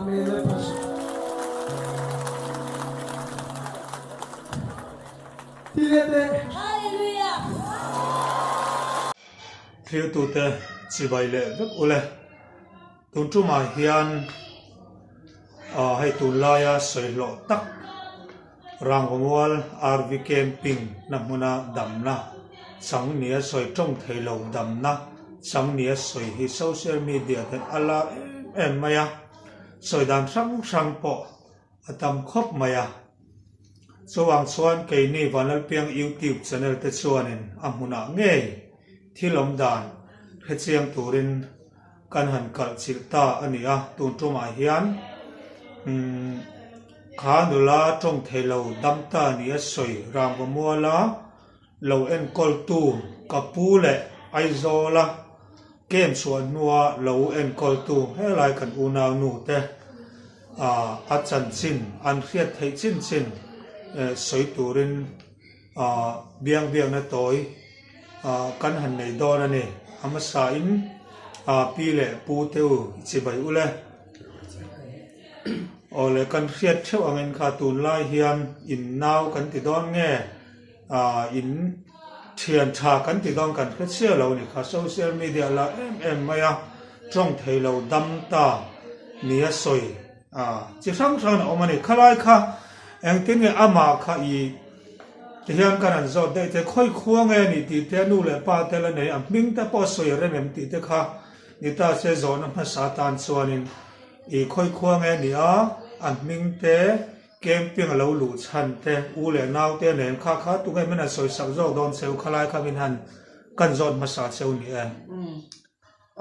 Amen Lalpa hrilh. Ti leh teh. Hallelujah. Thiltute chibai leh vek ule. Tun tumah hian hei tunlaia sawi hlawh tak Rangvamual RV Camping na hmuna damna chang nia sawi tawng thei lo damna chang nia sawi hi social media ten a lar em em mai a, sawi dan hrang hrang pawh a tam khawp mai a. Chuvang chuan keini Vanlalpiang YouTube channel te chuanin a hmunah ngei thil awm dan hrechiang turin kan han kalh chilh ta a ni a, tun tumah hian umm kha nula tawng thei lo dam ta ni a sawi Rangva muala lo enkawltu ka pu leh Aizawla camp chhuah hnua lo enkawltu helai kan unau nu te ah a chanchin an hriat theih chin chin sawi turin ah biang biakna tawi ah kan han nei dawn a ni. A hmasa in ah pi leh pu te u i chibai ule. Aw le kan hriat theuh angin kha tunlai hian in nau kan ti dawn nge ah in thian tha kan ti dawn kan hre chhiar lo a ni kha social media la em em mai a tawng thei lo dam ta nia sawi ah chi hrang hrang a awm a ni. Khalai kha engtin nge amah kha i Tihian kan han zawt daih te, khawi khua nge a nih tih te, a nu leh pa te la nei, a hming te pawh a sawi a rem em tih te kha ni ta se zawhna hmasa atan chuanin i khawi khua nge a nih a, a hming te, camping a lo luh chhan te, u leh nau te nen kha kha tunge min han sawi sak zawk dawn cheu, khalai kha min han kan zawt hmasa cheu ni e.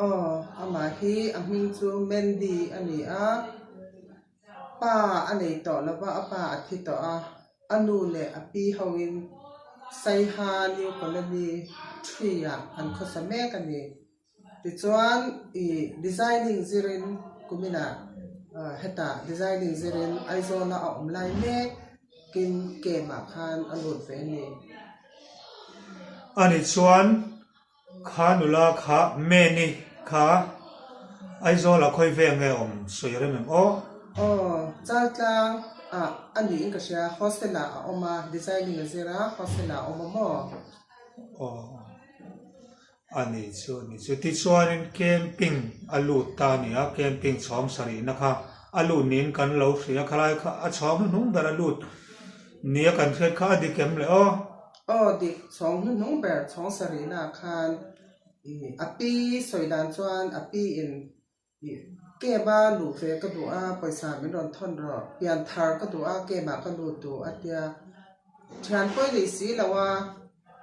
Aw, amah hi a hming chu Mandy a ni a. Pa a nei tawh lo va, a pa a thi tawh a, a nu leh a pi hoin Saiha New Colony Tree-ah an khawsa mek a ni. Tichuan i designing zirin kuminah hetah designing zirin Aizawla a awm lai mek kin camp-ah khan a lut ve a ni. A nih chuan Kha nula kha Meni kha Aizawl ah khawi vel nge awm sawi rem em aw? Aw, Chaltlang ah a niin ka hria, hostel ah a awm a, designing a zir a, hostel ah a awm a maw? Aw, a ni chu a ni chu. Tichuanin camping a lut ta a ni a, camping chhawng sarihna kha a lut niin kan lo hria, khalai kha a chhawng hnuhnung ber a lut nia kan hriat kha a dik em le aw? Aw dik, chhawng hnuhnung ber chhawng sarihna ah khan ih a pi sawi dan chuan a pi in ih cab a luh ve ka duh a pawisa min rawn thawn rawh, pian thar ka duh a cab ah ka lut duh a tia, thian pawi nei si lo a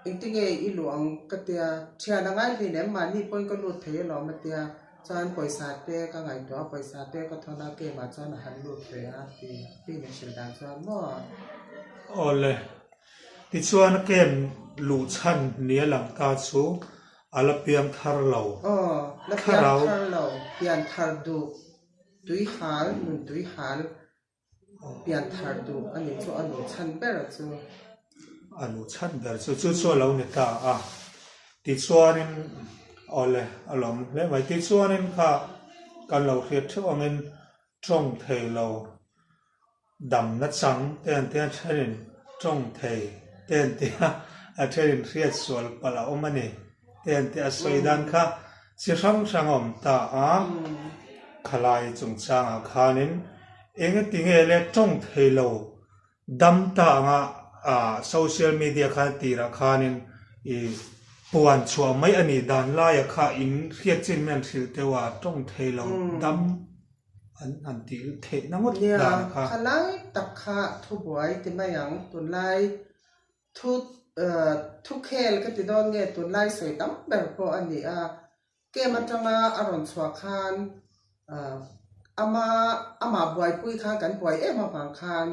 engtinge i luh ang ka tia, thian a ngai hlin em mahni pawhin ka lut thei alawm a tia, chuan pawisa te ka ngaihtuah a pawisa te ka thawn a cab ah chuan a han lut ve a ti a pi in a hrilh dan chuan maw. Awle. Tichuan a camp luh chhan nia lang ta chu a la piang thar lo. Aw, la piang thar lo, pian thar duh, tui hal, nun tui hal, pian thar duh a nih chu a luh chhan ber chu. A luh chhan ber chu, chu chu a lo ni ta a. Tichuanin, awle, a lawm hle mai. Tichuanin kha kan lo hriat theuh angin tawng thei lo. Damna chang te an tia thenin tawng thei te an tia a thenin hriat sual palh a awm a ni te an tia a sawi dan kha chi hrang hrang a awm ta a khalai chungchangah khanin engati nge le tawng thei lo dam ta anga ah social media khan tirah khanin ih puan chhuah mai a nih dan laia kha in hriat chin mai an hrilh deuh a tawng thei lo dam. An han tih theihna ngawt dan kha. Nia, khalai tak kha thubuai ti mai ang. Tunlai thu thukhel ka ti dawn nge tunlai sawi tam ber pawh a ni a. Camp atanga a rawn chhuah khan ama amah buaipui khan kan buai em avang khan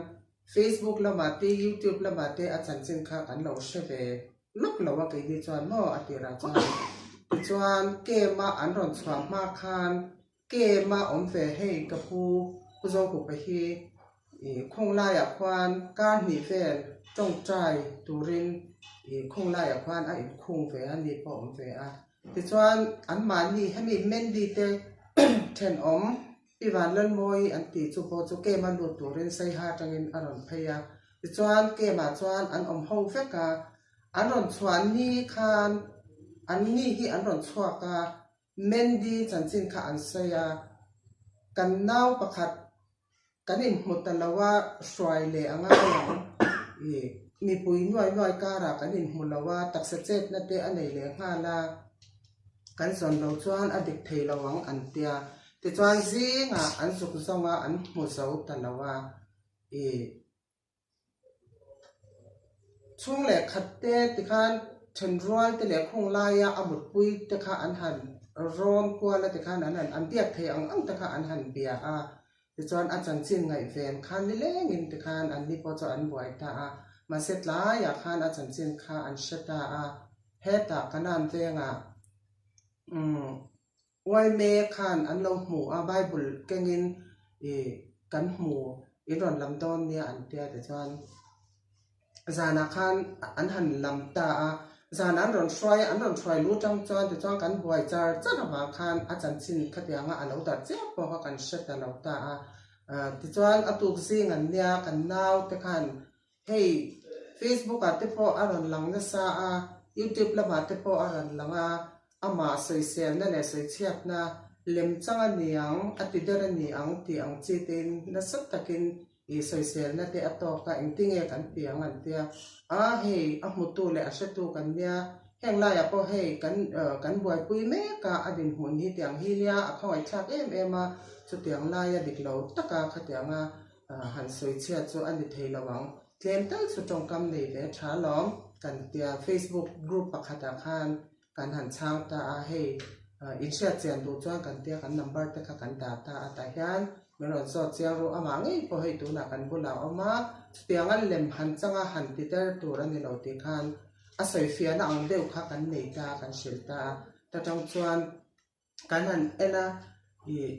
Facebook lamah te YouTube lamah te a chanchin kha kan lo hre ve lawk lo a keini chuan maw a tirah chuan. Tichuan camp a an rawn chhuah hma khan Kem a awm ve hei ka pu Pu Zohupa hi ih khung laiah khuan kar hnih vel tawngtai turin ih khung laiah khuan a inkhung ve a ni pawh a awm ve a. Tichuan anmahni hemi Mandy te thenawm. Pi Vanlalmawi an tih chu pawh chu camp a lut turin Saiha atangin a rawn phei a. Tichuan camp ah chuan an awm ho vek a, an rawn chhuah ni khan an ni hi an rawn chhuak a, Mandy chanchin kha an sawi a, kan nau pakhat kan inhmu ta lo a, hruai leh a ngai ang. Ih, mipui nuai nuai karah kan inhmu lo a, taksa chetna te a nei leh nghal a, kan zawn lo chuan a dik thei lo ang an tia. Tichuan zingah an zuk zawng a, an hmu zo ta lo a. Ih. Chhung leh khat te tikhan thenrual te leh khung laia a mutpui te kha an han rawn kual a tikhan an han an biak thei ang ang te kha an han bia a, tichuan a chanchin ngaihven khan nilengin tikhan an ni pawh chu an buai ta a, mahse tlaiah khan a chanchin kha an hre ta a, hetah Kanan vengah umm Uaime khan an lo hmu a, Bible kengin ih kan hmu, in rawn lam dawn nia an tia tichuan zanah khan an han lam ta a, zan an rawn hruai a, an rawn hruai lu tang chuan tichuan kan buai char char avang khan a chanchin khatianga a lo darh chiah pawh kha kan hre ta lo ta a, tichuan a tuk zing an nia kan nau te khan Hei Facebook ah te pawh a rawn lang nasa a, YouTube lamah te pawh a rawn lang a, amah sawiselna leh sawichhiatna lem chang a ni ang, a ti der a ni ang tih ang chi tein nasa takin ih sawiselna te a tawk a, engtinge kan ti ang an tia. A hei a hmutu leh a hretu kan nia, heng laiah pawh hei kan kan buaipui mek a, a dinhmun hi tiang hi nia a khawngaihthlak em em a, chutiang laia dik lo taka khatianga Han sawi chhiat chu a ni thei lo ang. Tlem tal chu tawngkam nei ve tha lawm kan tia Facebook group pakhatah khan kan han chhang ta a, hei inhriat chian duh chuan kan tia kan number te kha kan dah ta a, tah hian min rawn zawt chiang ru amah ngei pawh hei tunah kan bulah a awm a, chutianga lem han changa han ti der tur a ni lo tih khan a sawi fiahna ang deuh kha kan nei ta a, kan hrilh ta a, ta tang chuan Kan han en a, ih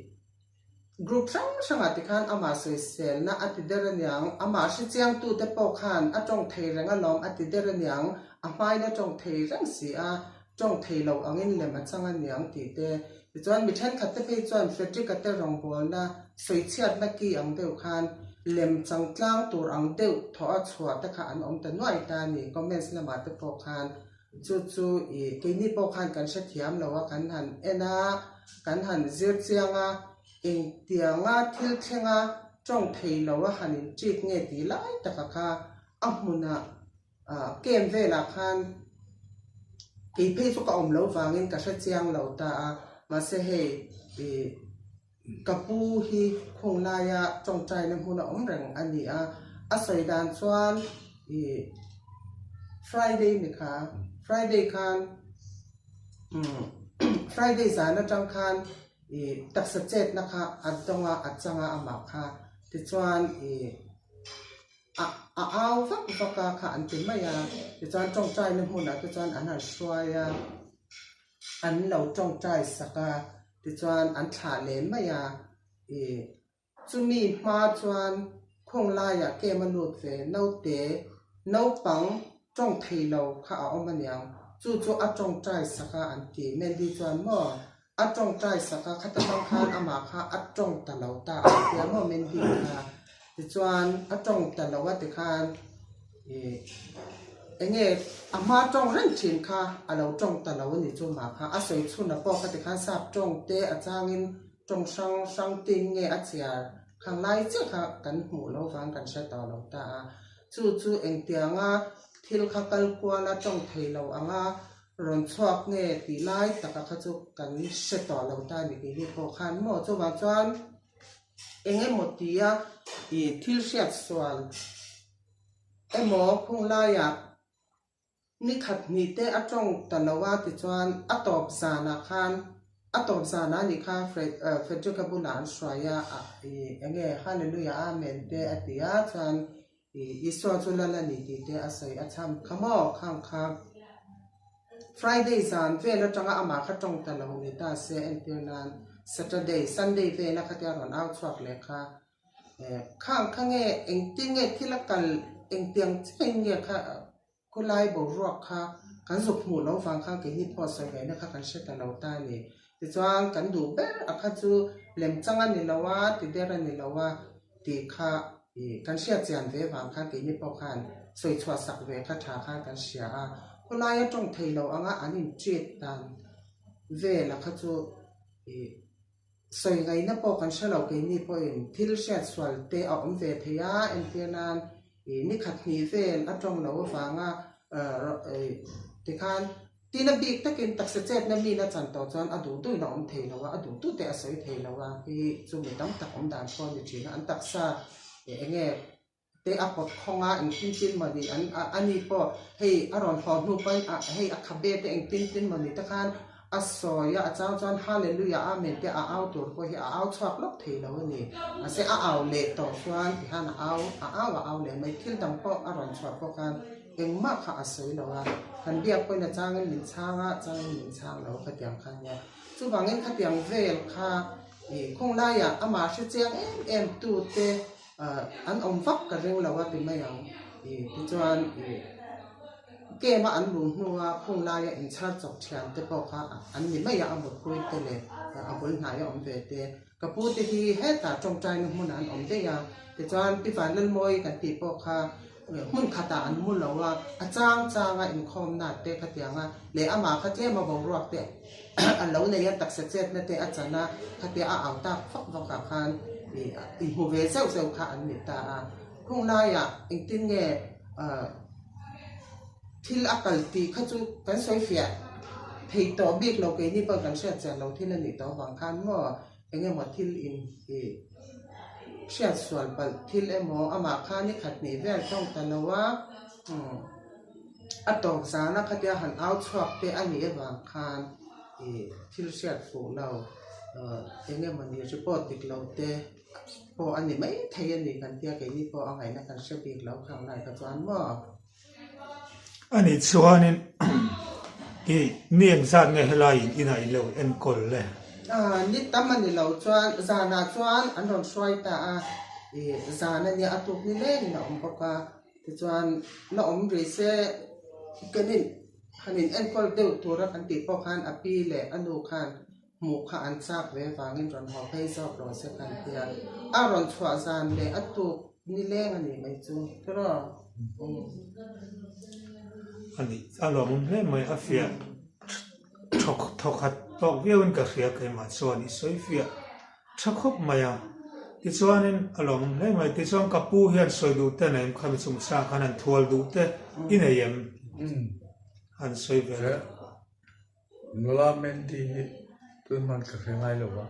group hrang hrangah tikhan amah sawiselna a ti der aniang, amah hrechiangtute pawh khan a tawng thei reng alawm a ti der aniang, a hmain a tawng thei reng si a, tawng thei lo angin lem a chang aniang tih te. Tichuan mi thenkhat te phei chuan Frederick-a te rawngbawlna sawichhiatna ki ang deuh khan lem chang tlang tur ang deuh thawh a chhuah te kha an awm ta nuai ta a ni, comments lamah te pawh khan Chu chu i keini pawh khan kan hrethiam lo a, kan han en a, kan han zir chiang a, engtianga thil thlenga tawng thei lo a han in treat nge tih lai taka kha a hmunah ah camp velah khan kei phei chu ka awm lo vangin ka hrechiang lo ta a, mahse hei i ka pu hi khung laia tawngtaina hmun a awm reng a ni a, a sawi dan chuan ih Friday ni kha Friday khan umm Friday zan atang khan ih taksa chetna kha a dawng a a chang a amah kha tichuan ih a a au vak vak a kha an ti mai a tichuan tawngtaina hmunah te chuan an han hruai a. An lo tawngtai sak a, tichuan an thlah leh mai a, ih chumi hma chuan khawng laiah kem a lut ve, naute naupang tawng thei lo kha a awm aniang, chu chu a tawngtai sak a an ti, Mandy chuan maw a tawngtai sak a, khata tang khan amah kha a tawng ta lo ta a tia maw Mandy kha, tichuan a tawng ta lo a tikhan ih. Enge a hma tawng reng thin kha a lo tawng ta lo a ni chu mah kha a sawi chhun a pawh kha tikhan sap tawng te a changin tawng hrang hrang tin nge a chhiar khang lai chiah kha kan hmuh lo vang kan hre tawh lo ta a chu chu engtianga thil kha kal kual a tawng thei lo anga rawn chhuak nge tih lai taka kha chu kan hre tawh lo ta a ni keini pawh khan maw chuvang chuan eng emaw tia ih thil hriat sual. Emaw khung laiah ni khat hnih te a tawng ta lo a tichuan a tawp zanah khan a tawp zanah a nih kha Frederick-a bulah an hruai a ih enge Hallelujah Amen te a ti a chuan ih Isua chu lal a ni tih te a sawi a chham kha maw khang kha Friday zan vel atanga amah kha tawng ta lo ni ta se entir nan Saturday Sunday vela khatia rawn au chhuak leh kha Khang kha nge engtin nge thil a kal engtiang chiahin nge kha khawlai boruak kha kan zuk hmuh lo vang khan keini pawh sawi ngaihna kha kan hre ta lo ta a ni. Tichuan kan duh ber a kha chu lemchang a ni lo a, tider a ni lo a tih kha kan hriat chian ve vang khan keini pawh khan sawi chhuah sak ve kha tha khan kan hria a. Khawlaia tawng thei lo anga an in treat dan vel a kha chu sawi ngaihna pawh kan hre lo keini pawhin thil hriat sual te a awm ve thei a, entir nan ni khat hnih vel a tawng lo avanga tikhan Tina bik takin taksa chetna min a chan tawh chuan a duh duhin a awm thei lo a, a duh duh te a sawi thei lo a, hi chu mi tam tak awm dan pawh a ni thin a, an taksa eng nge te a pawt khawng a, engtin tin maw ni an a ni pawh hei a rawn haw hnu pawn a hei a khabe te engtin tin maw ni te khan a sawi a, a chang chuan Hallelujah Amen te a au tur pawh hi a au chhuak lawk thei lo a ni, mahse a au leh tawh chuan tihian a au a au a au leh mai, thil dang pawh a rawn chhuah pawh khan. Engmah kha a sawi lo a, kan biak pawhin a changin min chhang a, changin min chhang lo khatiang kha nia. Chuvangin khatiang vel kha ih khawng laiah amah hre chiang em em tute an awm vak ka ring lo a ti mai ang. Ih tichuan ih game a an luh hnua khawng laia inchhar chawp thian te pawh kha an ni mai a, a mutpui te leh a bul hnaia awm ve te. Ka pu te hi hetah tawngtaina hmunah an awm daih a, tichuan Pi Vanlalmawi kan tih pawh kha hmun khatah an mu lo a, a chang changa inkhawmna te khatiang a leh amah kha tlem a boruak te a lo nei a, taksa chetna te a chan a, khatia a au tak vak vak ah khan ih inhmu ve zeuh zeuh kha an ni ta a. Khung laiah engtin nge thil a kal tih kha chu kan sawi fiah thei tawh bik lo keini pawh kan hriat chian lo thil a nih tawh avang khan maw eng emaw thil in ih hriat sual palh thil emaw amah khan i khat hnih vel tawng ta lo a umm a tawp zana khatia han au chhuak te a nih avang khan ih thil hriat fuh lo eng emaw ni report dik lo te. Pawh a ni mai thei a ni kan tia keini pawh a ngaihna kan hre bik lo khang lai kha chuan maw. A nih chuanin i mi engzat nge helai in inah in lo enkawl le? Ni tam a ni lo chuan zanah chuan an rawn hruai ta a, i zan a nia a tuk ni lengin a awm bawk a, tichuan la awm rih se kan in han in enkawl deuh tura kan tih pawh khan a pi leh a nu khan Hmuh kha an chak ve vangin rawn haw phei zawk lo se kan tia. A rawn chhuah zan leh a tuk nileng a nih mai chu tiraw? Umm. A nih, a lawmawm hle mai, a fiah thawk thawkhat tawk viauin ka hria keimah chuan i sawi fiah tha khawp mai a. Tichuanin a lawmawm hle mai, tichuan ka pu hian sawi duh te nei em khami chungchang khan han thual duh te i nei em? Han sawi ve la. Nula Mandy hi tun hman ka hre ngai lo va,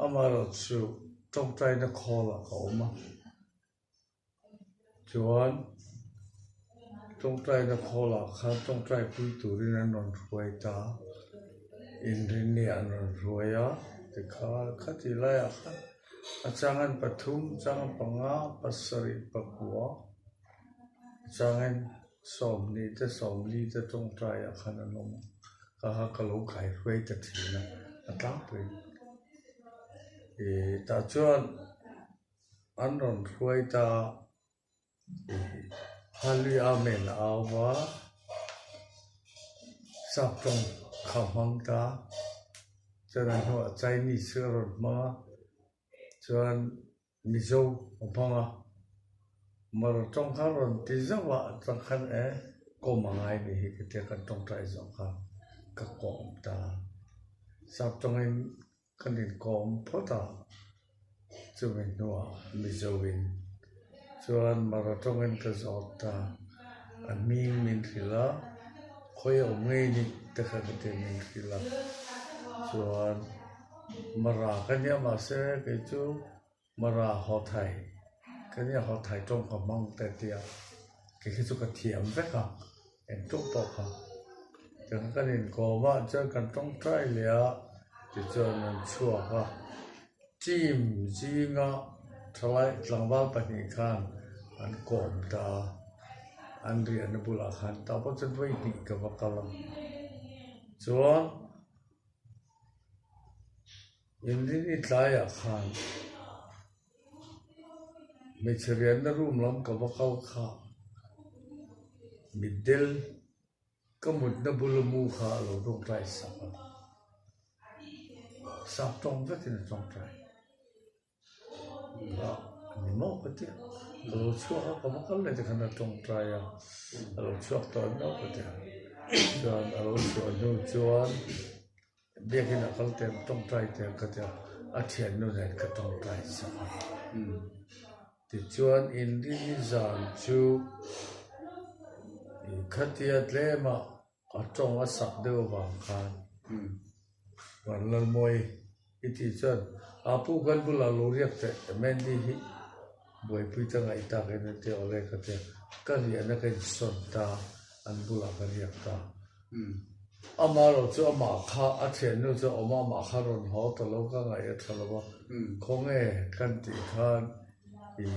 amaherawhchu tawngtaina khawlah ka awm a, chuan tawngtaina khawlah khan tawngtai pui turin an rawn hruai ta, inrinni an rawn hruai a, tikhan khati laiah khan a changin pathum, changin panga, pasarih, pakua, changin. Sawmhnih te sawmli te tawngtaiah khan an awm a, ka kha ka lo kaihruai ta thin a, a tlangpui ih tah chuan an rawn hruai ta ih Hallui Amen a au va, sap tawng kha hmang ta, chuan a hnuah Chinese a rawn hmang a, chuan. Mizo a hmang a, Mara tawng kha rawn ti zauh a, chuan khan e kawm a ngai ni hi ka tia kan tawngtai zawh kha ka kawm ta. Sap tawngin kan inkawm phawt a, chumi hnuah Mizo in chuan Mara tawngin ka zawt ta, a hming min hrilh a, khawi a awm ngei ni te kha ka tia min hrilh a, chuan. Mara ka nia mahse kei chu Mara haw thai ka nia haw thai tawng ka hmang te tia kei khi chu ka thiam vek a eng tawng pawh kha tiang kan inkawm a chuan kan tawngtai leh a tichuan an chhuak a team zinga thalai tlangval pahnih khan an kawm ta a an riahna bulah khan tah pawh chuan vawi hnih ka va kal a chuan. Inrini tlaiah khan hmeichhe rianna room lam ka va kal kha mitdel ka mutna bula mu kha a lo rawng tlai sak a. Sap tawng vekin a tawngtai. A ni maw ka ti a, ka lo chhuak a, ka va kal leh te khan a tawngtai a, a lo chhuak tawh em maw ka ti a. Chuan a lo chhuah hnu chuan biakin a kal teh ang tawngtai teh ang ka ti a, a thiannu nen ka tawngtai sak a. Tichuan Inrini zan chu khatia tlemah A tawng a sak deuh avang khan Vanlalmawi i tih chuan a pu kan bulah lo riak teh Mandy hi buaipui ta ngaih takin a ti awle ka ti a, ka riahna ka insawn ta an bulah ka riak ta. Amaherawh chu amah kha a thiannu chu a awm a, amah kha rawn haw ta lo ka ngaih a tha lo a, khawnge kan tih khan i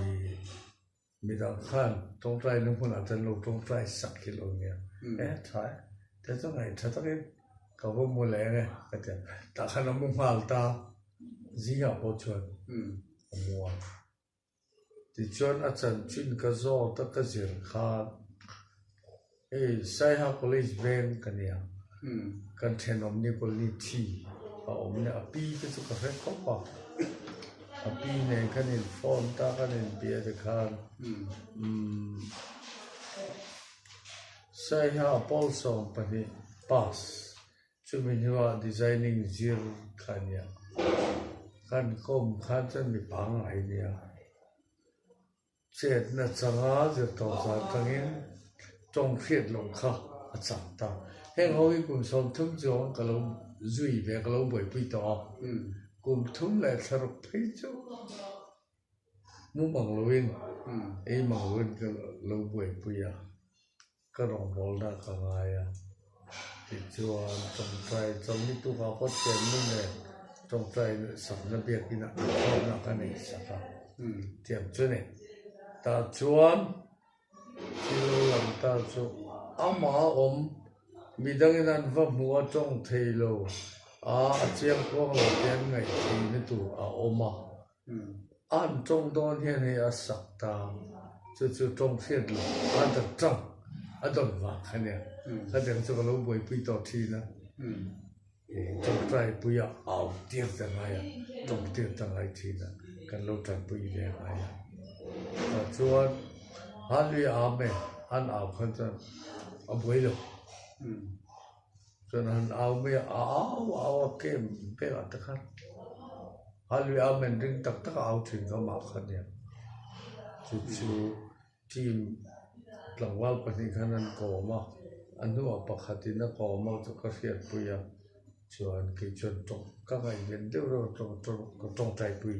Midang khan tawngtaina hmunah chuan lo tawngtai sak hi lo nia. E tha e, te chu ngaih tha takin ka va mu leh ang e ka ti a. Tah khan a mu nghal ta, zingah pawh chuan a mu a. Tichuan a chanchin ka zawt a ka zir khan Hei Saiha College veng ka nia, kan thenawm ni colony thi a awm nia, a pi te chu ka hre khawp a, a pi nen kan in phone ta kan in bia te khan umm Saiha Pawl 12 pass chumi hnuah designing zir kha nia, kan kawm khan chuan mi pangngai nia. Chetna changa zirtawp zan tangin tawng hriat loh kha a chang ta. Heng ho hi kum 30 chuang ka lo zui ve ka lo buaipui tawh a, kum thum leh thlaruk phei chu mu mang loin ei mang loin ka lo buaipui a. Ka rawngbawlna ka ngai a, tichuan tawngtai chawlhni tukah pawh thiannu nen tawngtai sakna biakinah inkhawmna ka nei sak a, tiang chu ni. Tah chuan thil lo lang ta chu amah awm midangin an va hmu a tawng thei lo a, a chiang kuang lo te an ngaih theihna tur a awm a. An tawng dawn hian hei a sak ta, chu chu tawng hriat lo a dat tang a dawn vang kha nia, khatiang chu ka lo buaipui tawh thin a, tawngtai pui a au tir ta ngai a, tawng tir ta ngai thin a, kan lo tanpui ve ngai a. Tah chuan Hallelujah Amen an au khan chuan a buai lo. Chuan han au mai a, a au au a kem vekah te khan Hallelujah Amen ring tak tak a au thin kha mah kha nia. Chu chu team tlangval pahnih khan an kawm a, a hnuah pakhatin a kawm a chu ka hriatpui a, chuan kei chuan tawng ka ngaihven deuh reuh a tawng tawng ka tawngtaipui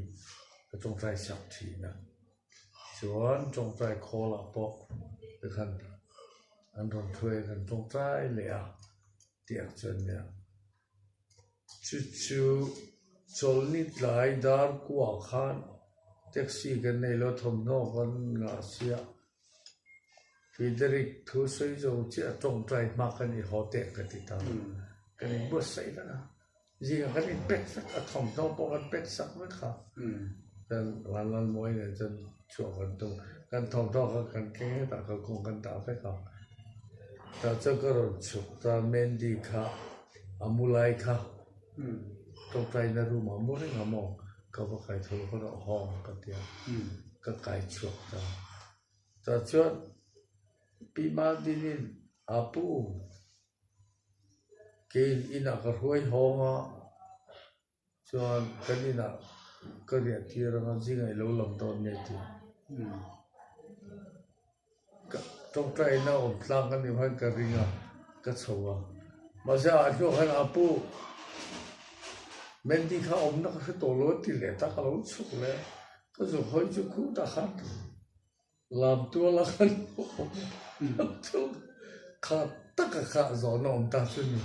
ka tawngtai sak thin a. Chuan tawngtai khawlah pawh tikhan an rawn thuai a kan tawngtai leh a tih ang chuan nia. Chu chu chawlhni tlai dar kuah khan taxi kan nei lo thawmhnaw kan ngah sia Frederick thu sawi zo chiah tawngtai hma kan i haw teh ka ti ta kan inbuatsaih vek a. Zingah kan inpek vek a, thawmhnaw pawh kan pek sak vek a. Chuan Vanlalmawi nen chuan chhuah kan tum a, kan thawmhnaw kha kan keng hetah kalkawng kan dah vek a. Tah chuan ka rawn chhuk ta, Mandy kha a mu lai kha tawngtaina room ah a mu reng a maw, ka va kai tho ka rawh hawng ka ti a, ka kai chhuak ta. Tah chuan Pi Madinin a pu. Keiin inah ka hruai hawng a, chuan kan inah ka riah tir anga zingah i lo lam dawn nge tih ka tawngtaina awm tlang ka nih khan ka ring a, ka chho a. Mahse a hnuah khan a pu Mandy kha awmna ka hre tawh lo a ti leh ta, ka lo chhuk leh a, ka zuk hawi chu khutah khan Lam tual a kan awm chu kha taka kha zawhna awm ta chu ni.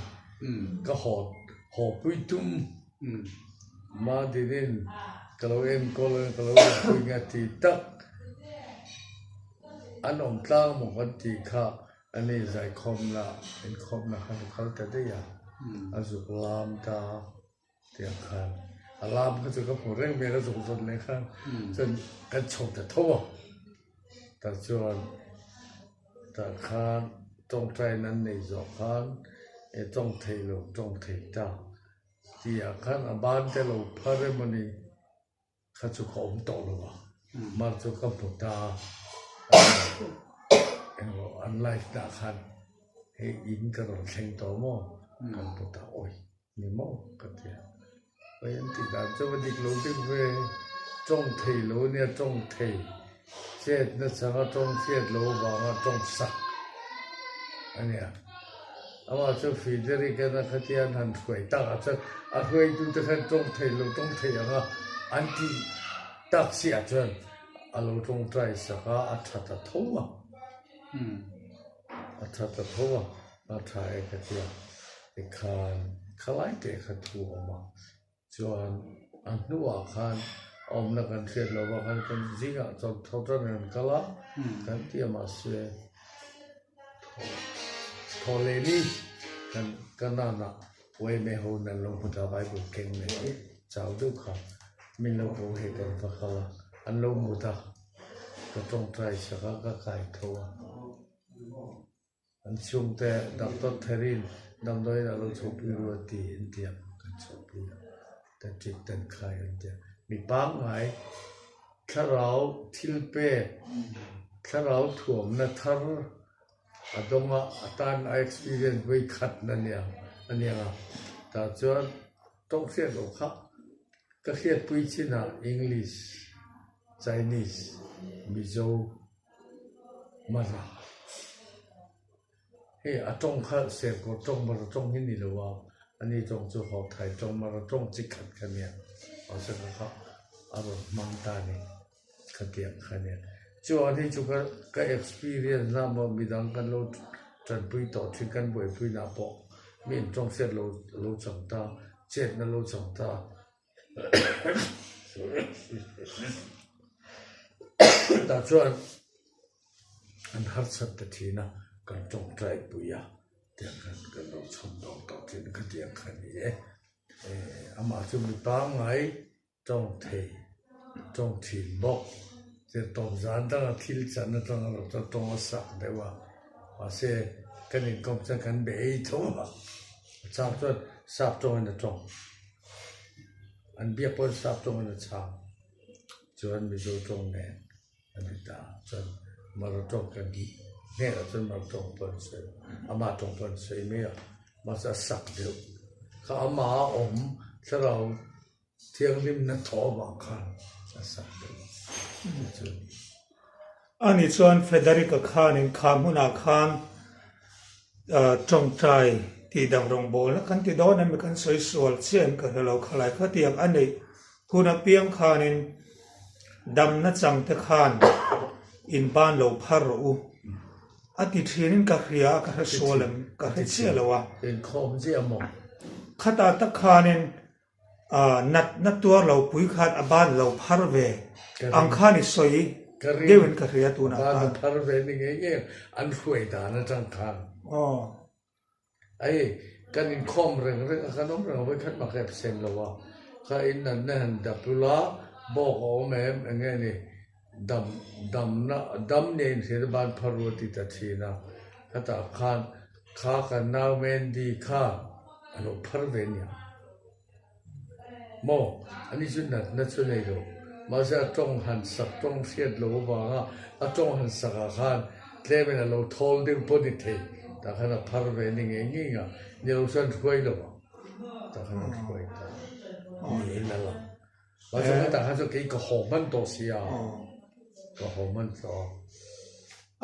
Ka haw haw pui tum Madinin ka lo enkawl a ka lo rinpui nge ti tak an awm tlang maw kan tih kha ani zaikhawmna inkhawmna khan a kal ta daih a, a zuk lam ta. Tiang khan a lam kha chu ka hmu reng mai a, ka zuk zawt leh khan chuan kan chho ta tho a, tah chuan tah khan tawngtaina an nei zawh khan e tawng thei lo tawng thei ta. Tihah khan a ban te lo phar emaw ni kha chu ka awm tawh lo a, mar chu ka hmu ta a, englo an live dah khan hei in ka rawn thleng tawh maw kan hmu ta awi ni maw ka ti a, hei an tih dan chu va dik lo deuh ve, tawng thei lo nia tawng thei chet na changa tawng hriat lo vanga tawng sak a nia. Amah chu Frederick a na khatia an han hruai tak ah chuan a hruaitute khan tawng thei lo tawng thei ang a an tih tak chiah chuan a lo tawngtai sak a, a tha ta tho a, a tha ta tho a, a tha e khatia tikhan khalai teh kha thu a awm a. Chuan a hnuah khan awmna kan hriat loh vang khan kan zingah chuan tho tan an kal a, kan ti a mahse thaw leh ni kan ka nanah Uaime ho nan lo hmu ta Bible keng nen chau deuh kha min lo ko hei kan va kal a, an lo hmu ta ka tawngtai sak a ka kai tho a. An chhungte Doctor Therin damdawiin a lo chhawpui ru a ti an ti a, kan chhawpui a, kan ṭit tan khai an ti a. Mi pangngai thlarau thil pek, thlarau thuamna thar a dawng a, a tan a experience vawi khatna nia a nia a, tah chuan tawng hriat loh kha ka hriatpui chinah English, Chinese, Mizo, Mara. Hei a tawng kha Serkaw tawng Mara tawng hi ni lo a, ani tawng chu Hawthai tawng Mara tawng chi khat kha nia, mahse kha kha a rawn hmang ta a ni, khatiang kha nia. Chuan hei chu ka ka experience na maw midang kan lo tanpui tawh thin kan buaipui nah pawh mi in tawng hriat lo lo chang ta, chetna lo chang ta. Tah chuan an harsat ta thin a, kan tawngtai pui a, tiang khan kan lo chhawm dawng tawh thin a, khatiang kha a ni e. Amah chu mi pangngai tawng thei, tawng thin bawk, tir tawp zan danga thil chan atanga lo chuan tawng a sak deuh a, mahse kan inkawm chuan kan be ei tho a, a chang chuan sap tawngin a tawng. An biak pawn sap tawngin a chhang chuan Mizo tawng nen a ni ta chuan Mara tawng kan hnenah chuan Mara tawng pawh an sawi amah tawng pawh an sawi mai a mahse a sak deuh kha amaha awm thlarau thianghlimna thaw avang khan a sak deuh a chu a ni. Ani chuan Federica khanin kha hmunah khan Tawngtai tih dang rawngbawlna kan ti dawn em kan sawi sual chiah em ka hre lo khalai khatiang a neih hun apiang khanin damna chang te khan in ban lo phar rawh u a ti thinin ka hria a ka hre sual em ka hre chiah lo a. Inkhawm chiah maw? Khatah tak khanin Natna tuar lo pui khan a ban lo phar ve ang khan i sawi deuhin ka hria tunah khan. Ban a phar ve ni ngei ngei an hruai dan atang khan. Ei kan inkhawm reng reng a kan awm reng a vawikhat mah ka absent lo a kha in natna han dap lula bawk a awm em eng nge ni dam damna dam nia inhriat a ban phar ru a ti ta thin a khatah khan kha kan nau Mandy kha a lo phar ve nia. Maw? Ani chu natna chu nei lo. Mahse a tawng han sak tawng hriat lo avanga a tawng han sak ah khan tlemin a lo thawl deuh pawh ni thei. Tah khan a phar ve ni ngei ngei nga. Ni lo chuan hruai lo ang. Tah khan an hruai ta niin a lang. Mahse khatah khan chuan kei ka haw hman tawh si a. Ka haw hman tawh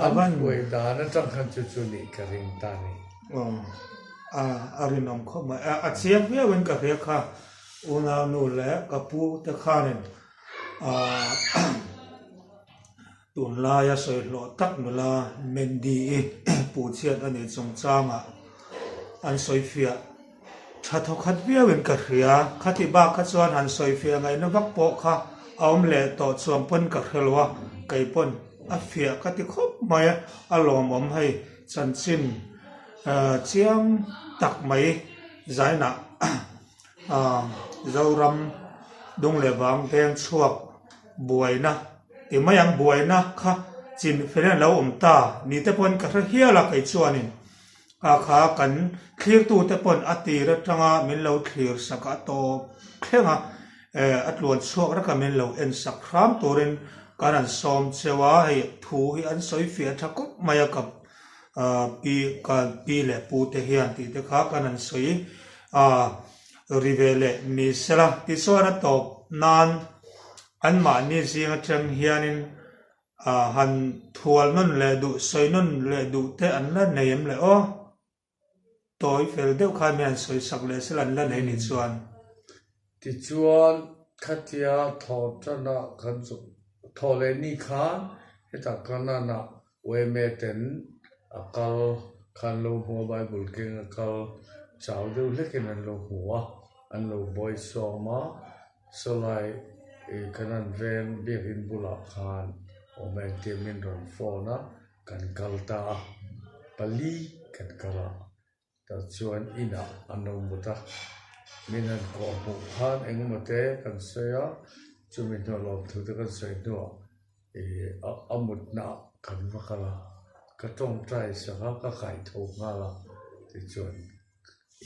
a. An hruai dan atang khan chu chu nih ka ring ta a ni. A rinawm khawp mai. A chiang viauin ka hria kha unau nu leh ka pu te khanin tunlaia sawi hlawh tak nula Mandy-i puhchhiat a nih chungchangah an sawi fiah. Tha thawkhat viauin ka hria, khati bak kha chuan han sawifiah ngaihna vak pawh kha a awm leh tawh chuang pawn ka hre lo a, kei pawn a fiah ka ti khawp mai a, a lawmawm hei chanchin chiang tak mai zainah Zoram dung leh vang veng chhuak buaina ti mai ang buaina kha chin fel in a lo awm ta ni te pawn ka hre hial a kei chuanin. Kha kha kan thlirtute pawn a tir atanga min lo thlir sak a tawp thleng a, a tluan chhuak reka min lo en sak hram turin kan han sawm cheu a, hei thu hi an sawi fiah tha khawp mai a ka pi ka pi leh pu te hian tih te kha kan han sawi ri ve leh ni sela tichuan a tawp nan anmahni zing atang hianin Han thual nawn leh duh, sawi nawn leh duh te an la nei em le aw? Tawi fel deuh khan mi han sawi sak leh sela an la nei nih chuan. Tichuan, khatia thaw tana kan chu thaw leh ni khan hetah Kanaan-ah Ueme ten a kal khan lo hmu a, Bible keng a kal chau deuh hlekin an lo hmu a, an lo bawisawm a. Sawlai Kanan veng biakinn bulah khan awm e tia min rawn phone a, kan kal ta a, pali kan kal a, tah chuan inah an lo mut a, min han kawh hmuh khan engemaw te kan sawi a, chumi hnuah lawmthu te kan sawi hnuah ih a mutna ah kan va kal a, ka tawngtai sak a, ka kaitho nghal a, tichuan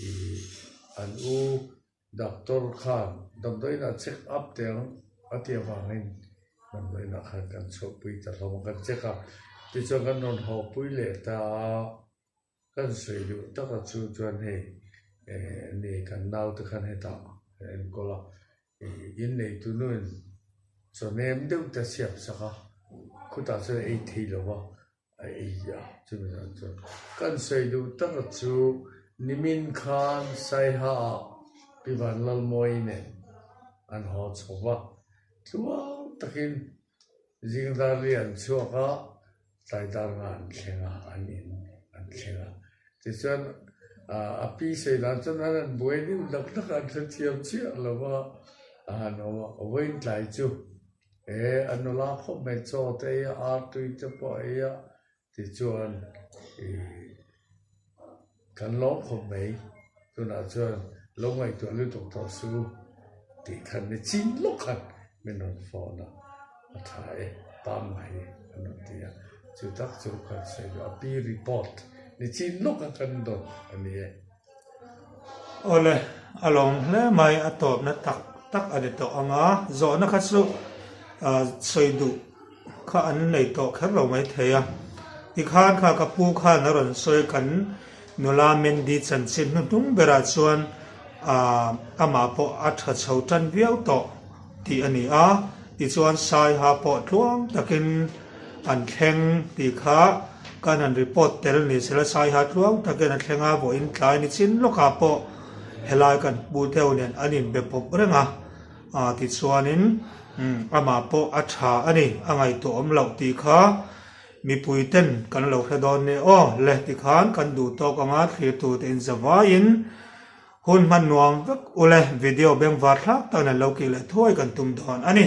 ih an u Doctor khan damdawiinah check up teh ang a tih avangin damdawiinah khan kan chhuahpui ta hlawm a, kan check a. Tichuan kan rawn hawpui leh ta a, kan sawi duh taka chu chuan hei ni kan naute khan hetah kan enkawl a, inneitu nuin chaw nem deuh te a siam sak a, khutah chuan ei thei lo va, a ei a, chumi zan chuan kan sawi duh tak a chu nimin khan Saiha ah Pi Vanlalmawi nen an haw chho va, tluang takin zingdar li an chhuak a, tlaidar nga an thleng a, an in an thleng a, tichuan a pi sawi dan chuan an han buai deuh dak dak a, an hrethiam chiah lo va, a han awm a, vawiin tlai chu He a nula khawp mai chaw te ei a, artui te pawh a ei a, tichuan ih kan lawm khawp mai, tunah chuan lo ngaihtuah lutuk tawh su tih khan ni chin lawk khan min rawn phone a, a tha e pangngai e an rawn ti a, chu tak chu kan sawi duh a, pi report ni chin lawk a kan dawn a ni e. Awle, a lawm hle mai, a tawpna tak tak a ni tawh ang a, zawhna kha chu sawi duh kha an nei tawh kher lo mai thei a. Tikhan kha ka pu khan a rawn sawi kan nula Mandy chanchin hnuhnung berah chuan amah pawh a tha chho tan viau tawh tih a ni a, tichuan Saiha pawh tluang takin an thleng tih kha kan han report tel ni sela Saiha tluang takin a thleng a, vawiin tlai ni chin lawkah pawh helai kan pu deuh nen an inbe pawp reng a, tichuanin amah pawh a tha a ni, a ngaihtuah awm loh tih kha mipui ten kan lo hre dawn nia aw le tikhan kan duh tawk anga thlir tur te inzavaiin Hun hman nuam vek ule video bengvar thlak tak nen lo kih leh thuai kan tum dawn a ni.